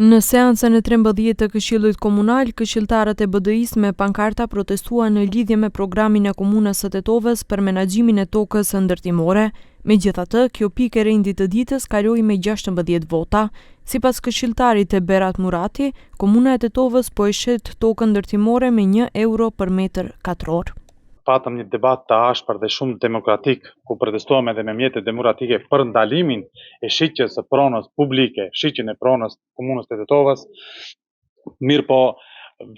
Në seancën e 13 të Këshillit Komunal, këshilltarët e BDI-së me pankarta protestuan në lidhje me programin e Komunës së Tetovës për menaxhimin e tokës ndërtimore. Megjithatë, kjo pikë e rendit të ditës kaloi me 16 vota. Sipas këshilltarit Berat Murati, Komuna e Tetovës po e shet tokën ndërtimore me një euro për metër katror. Patëm një debat të ashpër dhe shumë demokratik, ku protestuam edhe me mjete demokratike për ndalimin e shitjes së pronës publike, shitjen e pronës komunës të Tetovës. Mirëpo,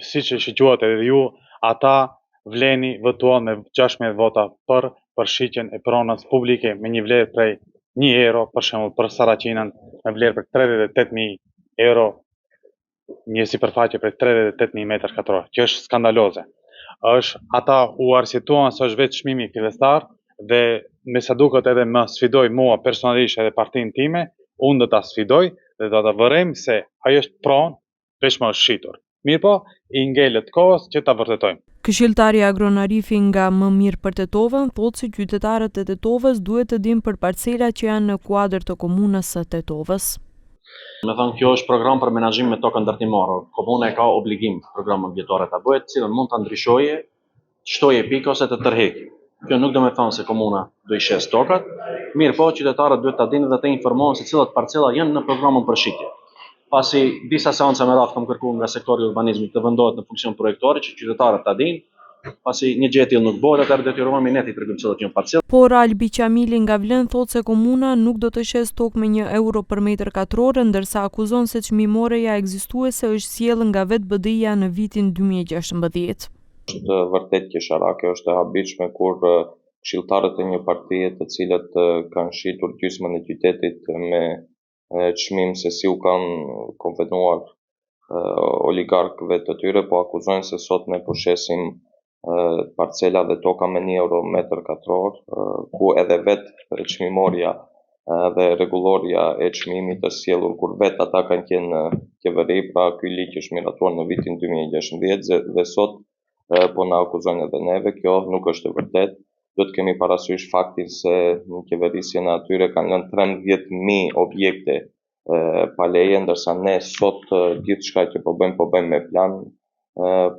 siç e shikuat edhe ju, ata VLEN-i votuan me 16 vota për për shitjen e pronës publike me një vlerë prej 1 euro, për shembull për Saraqinën me vlerë prej 38.000 euro një sipërfaqe prej 38.000 metër katror, që është skandaloze. Është ata u arsyetuan se është vetë çmimi fillestar dhe me sa duket edhe më sfidoi mua personalisht edhe partinë time, unë do ta sfidoj dhe do ta vërejmë se ajo është pronë, veç më është shitur. Mirëpo, i ngelet kohës që ta vërtetojmë. Këshilltari Agron Arifi nga Më mirë për Tetovën thotë se qytetarët e Tetovës duhet të dinë për parcelat që janë në kuadër të komunës së Tetovës. Me thënë, kjo është program për menaxhim me tokën ndërtimore. Komuna e ka obligim programin vjetore ta bëjë, të cilën mund ta ndryshojë, të shtojë pikë ose të tërhekë. Kjo nuk do me thënë se komuna do i shes tokat, mirëpo qytetarët duhet ta dinë dhe të informohen se cilat parcela janë në programin për shitje. Pasi disa seanca me radhë kam kërkuar nga sektori i urbanizmit të vendohet në funksion projektori që qytetarët ta dinë, pasi një gjë e tillë nuk bëhet, atëherë detyrohemi ne t'i tregojmë cilat janë parcelat. Por Albi Qamili nga VLEN thotë se komuna nuk do të shesë tokë me një euro për metër katror, ndërsa akuzon se çmimoreja ekzistuese është sjellë nga vetë BDI-ja në vitin 2016. Është vërtet qesharake, është e habitshme kur këshilltarët e një partie të cilët kanë shitur gjysmën e qytetit me çmim se si u kanë konvenuar oligarkëve të tyre, po akuzojnë se sot ne po shesim parcela dhe toka me 1 euro metër katror, ku edhe vetë çmimorja dhe rregullorja e çmimit është sjellur kur vetë ata kanë qenë në qeveri, pra ky ligj është miratuar në vitin 2016 dhe sot po na akuzojnë edhe neve, kjo nuk është e vërtetë. Duhet të kemi parasysh faktin se në qeverisjen e atyre kanë lënë 13.000 objekte pa leje, ndërsa ne sot gjithçka që po bëjmë, po bëjmë me plan,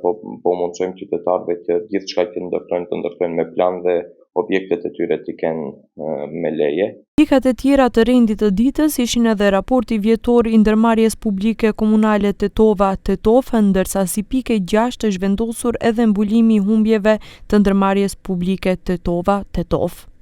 po po mundësojmë qytetarëve që gjithçka që ndërtojnë të ndërtojnë me plan dhe objektet e tyre t'i kenë me leje. Pikat e tjera të rendit të ditës ishin edhe raporti vjetor i ndërmarrjes publike komunale Tetova, Tetovë, ndërsa si pikë e gjashtë është vendosur edhe mbulimi i humbjeve të ndërmarrjes publike Tetova, Tetovë.